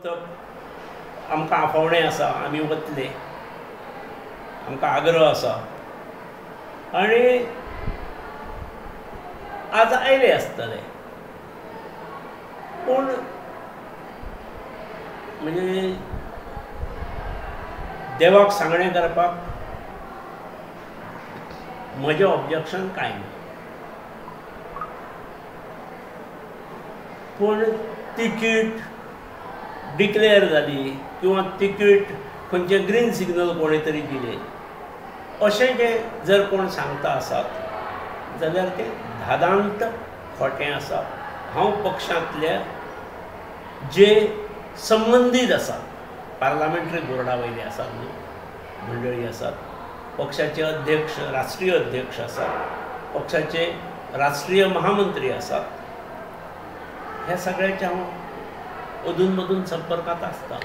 आमकां आफोवणें आसा, आमी वतले, आमकां आग्रह आसा आनी आज आयले आसतले. पूण म्हणजे देवाक सांगणें करपाक म्हजें ऑब्जेक्शन कांय ना, पूण तिकीट डिक्लेअर जाली किंवा तिकीट खंयचें ग्रीन सिग्नल कोणें तरी दिलें अशें जें जर कोण सांगता आसात जाल्यार तें धादांत खोटें आसा. हांव पक्षांतल्या जे संबंदीत आसात, पार्लामेंटरी बोर्डा वयले आसात न्हू मंडळी आसात, पक्षाचे अध्यक्ष राष्ट्रीय अध्यक्ष आसात, पक्षाचे राष्ट्रीय महामंत्री आसात, ह्या सगळ्याच्या हांव अदून मदून संपर्कांत आसता.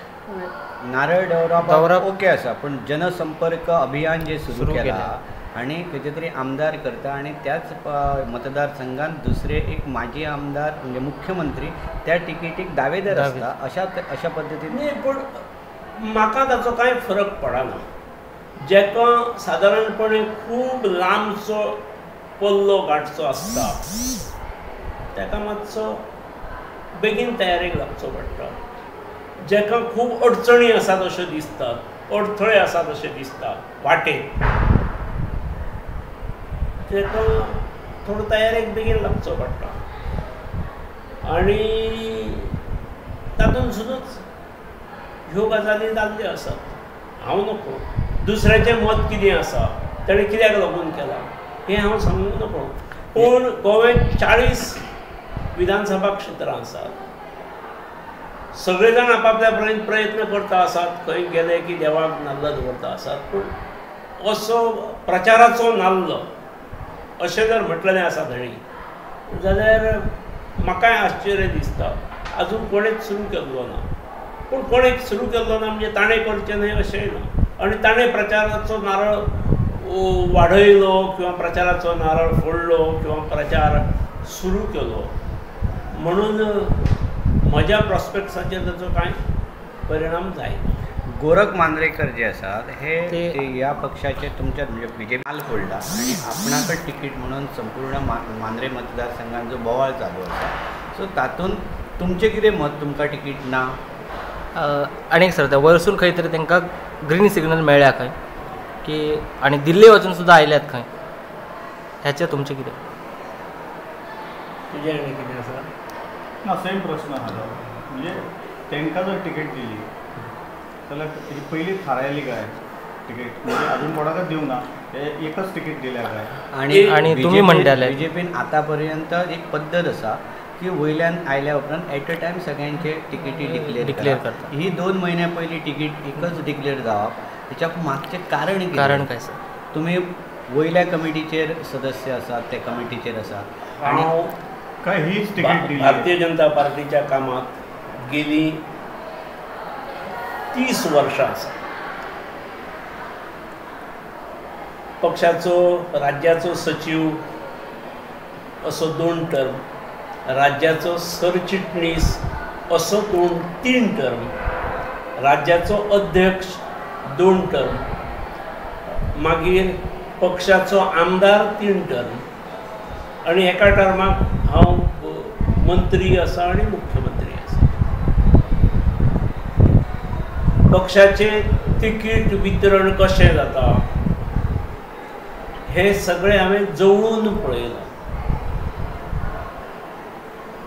नारळ दवरप ओके आसा, पूण जनसंपर्क अभियान जे सुरू केलां आनी खंयचे तरी आमदार करता आनी त्याच मतदारसंघात दुसरे एक माजी आमदार म्हणजे मुख्यमंत्री त्या तिकेटीक दावेदार आसता, अशा अशा पद्दतीन. न्ही, पूण म्हाका ताचो कांय फरक पडना. जेका सादारणपणे खूब लांबचो पल्लो गांठचो आसता ताका मातसो बेगीन तयारेक लागचो पडटा. जेका खूब अडचणी आसात अश्यो दिसतात, अडथळे आसात अशें दिसता वाटेक, ताका थोडो तयारेक बेगीन लागचो पडटा. आनी तातूंत सुद्दां ह्यो गजाली जाल्ल्यो आसात. हांव नको दुसऱ्याचें मत कितें आसा, ताणें कित्याक लागून केलां हें हांव सांगूंक नको. पूण गोव्यांत 40 विधानसभा क्षेत्रां आसात, सगळे जाण आपापल्या प्रयत्न करता आसात, खंय गेले की देवाक नाल्ल दवरता आसात. पूण असो प्रचाराचो नाल्ल अशें जर म्हटलेलें आसा धणी जाल्यार म्हाकाय आश्चर्य दिसता. आजून कोणेच सुरू केल्लो ना. पूण कोणेच सुरू केल्लो ना म्हणजे ताणें करचें न्हय अशेंय ना. आनी ताणें प्रचाराचो नारळ वाडयलो किंवा प्रचाराचो नारळ फोडलो किंवा प्रचार सुरू केलो म्हणून म्हज्या प्रॉस्पेक्ट्साचेर ताचो कांय परिणाम जायना. गोरख मांद्रेकर जे आसात हे ह्या पक्षाचे तुमच्या म्हणजे बीजेपी माल फोडला आनी आपणाकच तिकीट म्हणून संपूर्ण मांद्रे मतदारसंघात जो बोवाळ चालू आसा, सो तातूंत तुमचें कितें मत, तुमकां तिकीट ना? आनी एक सर वरसून खंय तरी तांकां ग्रीन सिग्नल मेळ्ळ्या खंय की, आनी दिल्ली वचून सुद्दां आयल्यात खंय, ह्याचें तुमचें कितें? तुजें आनी कितें आसा? ना, सेम प्रश्न आसा. म्हणजे तांकां जर तिकेट दिली जाल्यार ही पयलीं थारायली काय तिकेट, म्हणजे अजून कोणाकच दिवंक ना, एकच तिकेट दिल्या काय? आनी आनी तुमी म्हणटाले बीजेपीन आतां पर्यंत एक पद्दत आसा की वयल्यान आयल्या उपरांत एट अ टायम सगळ्यांचे तिकेटी डिक्लेअर करता. ही 2 म्हयन्या पयलीं तिकीट एकच डिक्लेअर जावप हेच्या मागचें कारण कितें? कारण काय सर? तुमी वयल्या कमिटीचेर सदस्य आसात, त्या कमिटीचेर आसा आनी काय हीच तिकीट दिली? भारतीय जनता पार्टीच्या कामात गेली 30 वर्षां आसा. पक्षाचो राज्याचो सचीव असो 2 टर्म, राज्याचो सरचिटणीस असो 2-3 टर्म, राज्याचो अध्यक्ष 2 टर्म, मागीर पक्षाचो आमदार 3 टर्म आनी एका टर्माक हांव मंत्री आसा आनी मुख्यमंत्री आसा. पक्षाचें तिकीट वितरण कशें जाता हें सगळें हांवें जवळून पळयलां.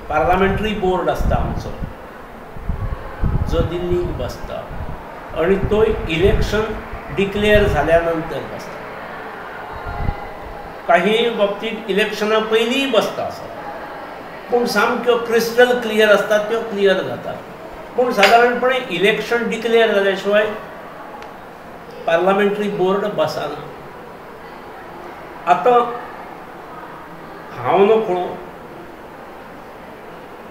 पार्लामेंटरी बोर्ड आसता आमचो जो दिल्लीक बसता आनी तो इलेक्शन डिक्लेअर जाल्या नंतर बसता. काही बाबतींत इलेक्शना पयलींय बसता आसत, पूण सामक्यो क्रिस्टल क्लियर आसतात त्यो क्लियर जातात. पूण सादारणपणे इलेक्शन डिक्लेअर जाल्या शिवाय पार्लामेंटरी बोर्ड बसना. आतां हांव नकळो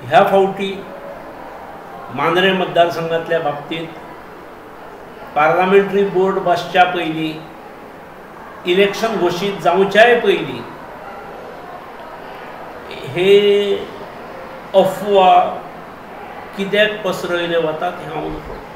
ह्या फावटी मांद्रे मतदारसंघातल्या बाबतींत पार्लामेंटरी बोर्ड बसच्या पयलीं, इलेक्शन घोशीत जावच्याय पयलीं हे अफवा कित्याक पसरयले वतात हें हांव नकळो.